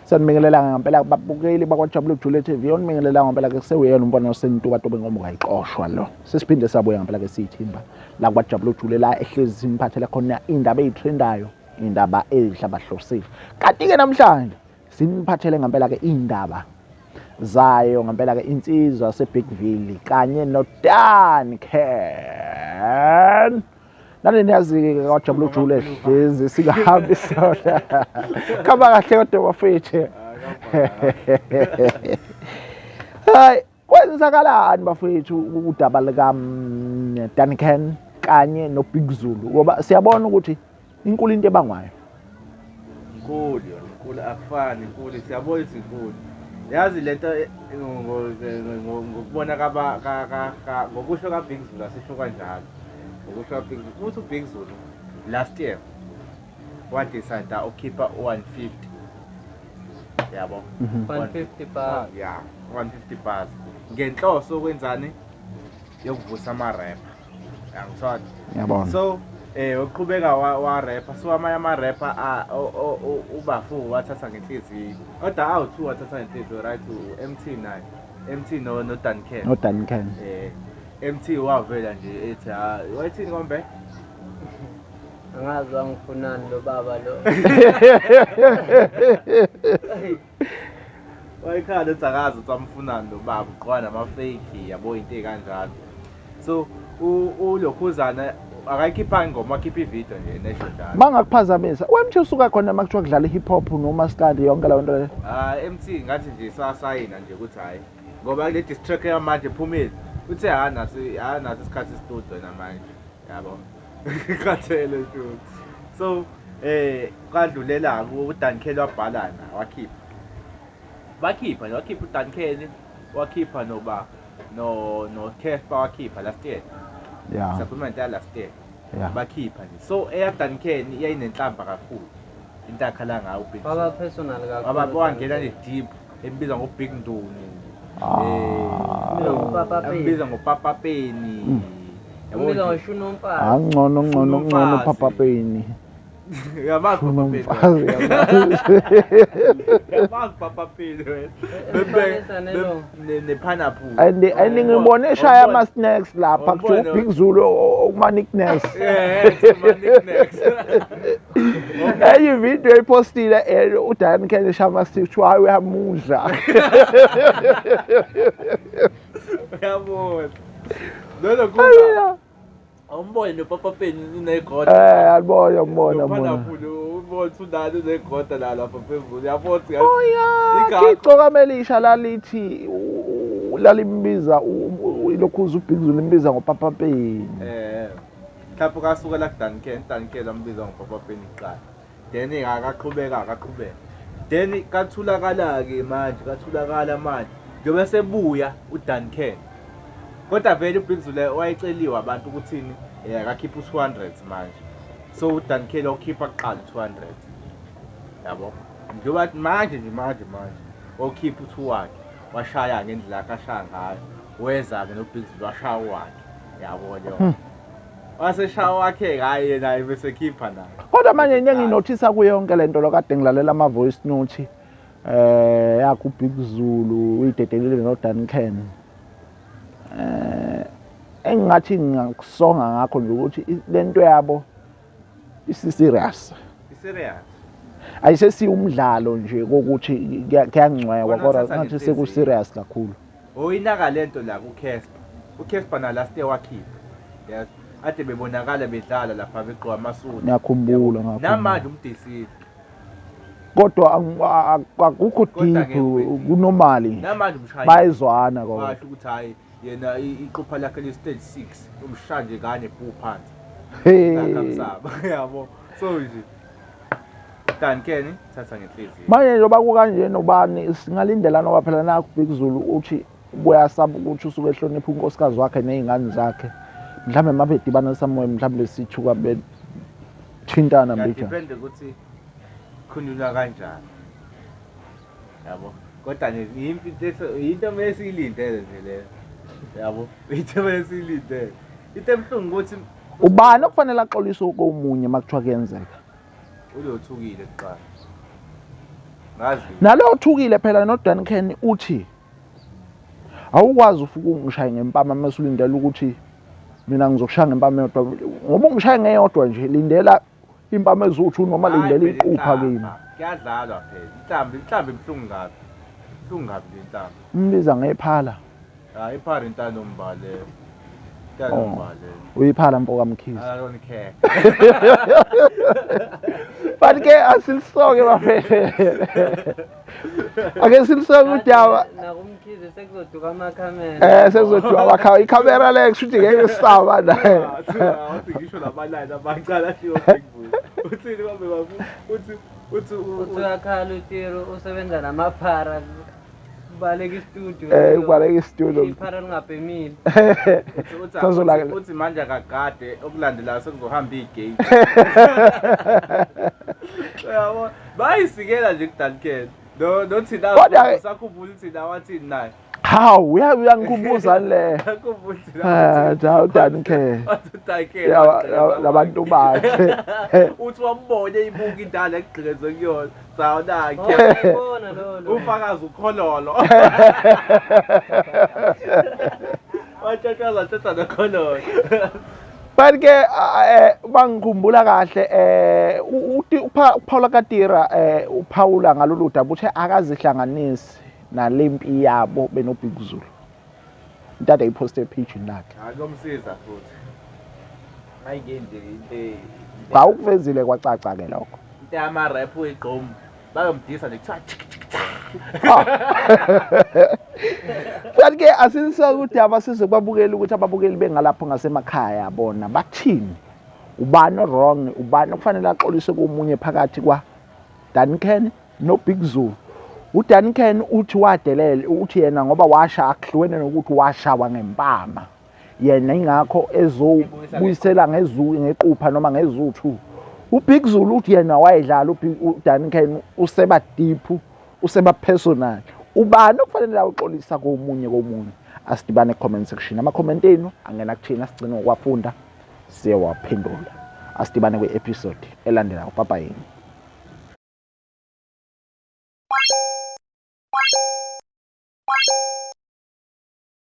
Sanibingelela ngempela babukeli bakwaJabula Jule TV. Onibingelela ngempela ke kusewuyena umfana wasentuba tobe ngoba kayixoshwa lo. Sesiphinde sabuya ngempela ke siyithimba la kwaJabula Jule la ehlezi simphathela khona indaba ezitrendayo, indaba ezihlabahlosile. Kanti ke namhlanje siniphathele ngempela ke indaba zayo ngempela ke insizwa yaseBigville kanye noDuncan. Nani niyazi-ke kwajabula ujule hlezi singahambi sona. Khamba kahle kodwa bafethu. Hayi, kwenzakalani bafethu udaba lika Duncan kanye noBig Zulu ngoba siyabona ukuthi inkulu into ebangwayo. Inkulu yona, inkulu akufani inkulu siyabona ukuthi inkulu. Yazi lento ngokubona kaba ngokusho kaBig Zulu asisho kanjalo. Ngokusho kaBig Zulu uthi uBig Zulu last year wadecide ukukhipha u-150 yabo. 150 bars. Yeah, 150 bars. Ngenhloso yokwenzani? Yokuvusa ama-rapper. Angithola. Ngiyabona. So uqhubeka wa rapper so amanye ama rapper ubafu wathatha ngenhliziyo. Kodwa awu2 wathatha ngenhliziyo right u-MT naye. MT no no Duncan. NoDuncan. MT wavela nje ethi ha wayithini kombe? Angazi wangifunani lo baba lo. Wayikhala ethi akazi ukuthi amfunani lo baba ugqoka nama-fake yabo into ey'kanjalo. So ulokhuzana akayikhiphanga ingoma wakhipha ividiyo nje nesho njalo. Bangakuphazamisa. UMT usuka khona uma kuthiwa kudlala i-hip hop nomaskandi yonke leyo nto leyo. Ah MT ngathi nje sasayina nje ukuthi hhayi ngoba kule diss track yamanje iphumile uthe ha naso ha naso isikhathi studio namanje yabo khathele futhi so kwadlulela uDuncan wabhalana wakhipha bakhipha nje wakhipha uDuncan wakhipha noba no no Casper wakhipha last year Yeah. sakhuluma ngento ya last year Yeah. bakhipha nje so eyaDuncan yayinenhlamba kakhulu into akhala ngayo uBig Waba personal kakhulu. Waba wangena nje deep embiza ngoBig Ndunu. Ah. Ngopapa Penny. Embiza ngoPapa Penny. Yabo Umbiza nje. ngoshuna umfazi. Ah ngcono ngcono ngcono Umfazi. Papa Penny. Uyamazi Shuna Papa Penny. umfazi. Uyamazi Papa Penny wena. Emfanisa nelo. Ne pineapple. And ngibone eshaya ama snacks lapha kuthiwa Awubona. uBig Zulu okuma nicknames. Yeah, kuma nicknames. Enye ividiyo epostile uDuncan eshaya ama snacks kuthiwa hayi uyamudla. Uyabona. Lolo kuba. Awumbone noPapa Penny unegoda. Alibona mbona mbona. Pineapple ubona ukuthi unalo unegoda la lapha phezulu. Uyabona ukuthi Oh yeah, Ingakho. igcoka melisha lalithi lalimbiza ilokhuza uBig Zulu limbiza ngoPapa Penny. Mhlawumbe kasuka la kuDuncan, Duncan ambiza ngoPapa Penny kuqala. Then akaqhubeka akaqhubeka. Then kathulakala ke manje, kathulakala manje. Njengoba sebuya uDuncan. Kodwa vele uBig Zulu wayeceliwe abantu ukuthini akakhipha u200 manje. So uDuncan wakhipha kuqala u200. Yabo. Njengoba manje nje manje manje wakhipha u2 wakhe. Washaya ngendlela akashaya ngayo. Weza ke noBig Zulu washaya wakhe. Yabo leyo. Waseshaya wakhe hayi yena bese khipha naye. Kodwa manje into enginothisa kuyo yonke lento lokade ngilalela ama voice note yakho uBig Zulu uyidedelile noDuncan. Engingathi ngingakusonga ngakho nje ukuthi lento yabo isi serious. Serious. Ayisesiyo umdlalo nje kokuthi kuyangcwekwa kodwa Kona ngathi thatha seku serious kakhulu. Oyinaka lento la kuCasper. uCasper na last year wakhipha. Yes. Ade bebonakala bedlala lapha begqoka amasuti. Ngiyakhumbula ngakho. Namanje umdisile. Kodwa akukho Kodwa deep ngeke ube deep. kunomali. Namanje umshayeli. Bayezwana kodwa. Washo ukuthi hayi yena iqupha lakhe li stage 6 umshaya nje kanye bhu phansi. Hey. Akamsaba yabo. So nje Duncan thatha ngenhliziyo. Manje njengoba kukanje nobani singalindela noba phela nakho Big Zulu uthi uyasaba ukuthi usuke ehlonipha unkosikazi wakhe nezingane zakhe. Mhlambe mabedibana somewhere mhlambe sithuka bethintana mbijana. Depend ukuthi khulula kanjani. Yabo. Kodwa nje impi into kumele siyilindele nje leyo. Yabo. Into kumele siyilindele. Into ebuhlungu ukuthi Ubani okufanele axoliswe komunye makuthiwa kuyenzeka? ulothukile kuqala. Ngazi. Nalo othukile phela noDuncan uthi awukwazi ufike ungishaye ngempama mase ulindela ukuthi mina ngizokushaya ngempama eyodwa, ngoba ungishaye ngeyodwa nje lindela impama eziwu-two noma lindela Hhayi, phela iqupha kimi. inhlamba. Kuyadlalwa phela. Inhlambi, inhlambi ibuhlungu kabi. Ibuhlungu kabi le nhlamba. Umbiza ngephala. Hayi iphara intando mbale. Intando Oh. mbale. Uyiphala mfo kaMkhize. I don't care. But ke asilisoke bafethu. Ake silisoke udaba. Nakumkhize sekuzoduka amakhamera. Sekuzoduka amakhamera. Ikhamera le kushuthi ngeke sisaba naye. Uthi ngisho lamalini abacala shiwo Big Bull. Uthini babe babu? Uthi uthi Uthi uyakhala uTiro usebenza namaphara. Kubaleka istudio. Kubaleka istudio. Iphara lingabhemile. uthi Sazolaka. uthi manje akagade okulandelayo sekuzohamba igate. Uyabo? Bayisikela nje kuDuncan. No no thina Kodwa- usakhumbula thina wathini naye. Hawu, uyangikhumbuza le. Usakhumbula thina. Ah, ja uDuncan. Wathi uDuncan. Ya, labantu bakhe. Uthi wambona eyibuka indala ekugqekezwe kuyona. Sawunakhe. Oh, uyayibona lo lo. Ufakazi ukhololo. Watshatshaza tshatha nokhololo. But ke bangikhumbula kahle uPaula Katira uphawula ngalolu daba uthe akazihlanganisi nalempi yabo benoBig Zulu. Into ade ayiposte epage lakhe. Hayi komsiza futhi. Ayingenje into Awukuvezile kwacaca ke lokho. into yama rap uyigqomu. Bayomdisa nje kuthiwa chik chik cha. But ke asiliseke udaba size kubabukeli ukuthi ababukeli bengalapho ngasemakhaya bona bathini. Ubani wrong, ubani okufanele axolise komunye phakathi kwa Duncan no Big Zulu. uDuncan uthi wadelele, uthi yena ngoba washa akuhlukene nokuthi washawa ngempama. Yena ingakho ezobuyisela ngezuku ngequpha noma ngezuthu. uBig Zulu uthi yena wayedlala uDuncan useba deep, useba personal. Ubani okufanele awuxolisa komunye komunye? Asidibane comment section. Ama comment enu angena kuthina sigcine ngokuwafunda siyawaphendula. Asidibane kwi-episode elandelayo. Bye bye.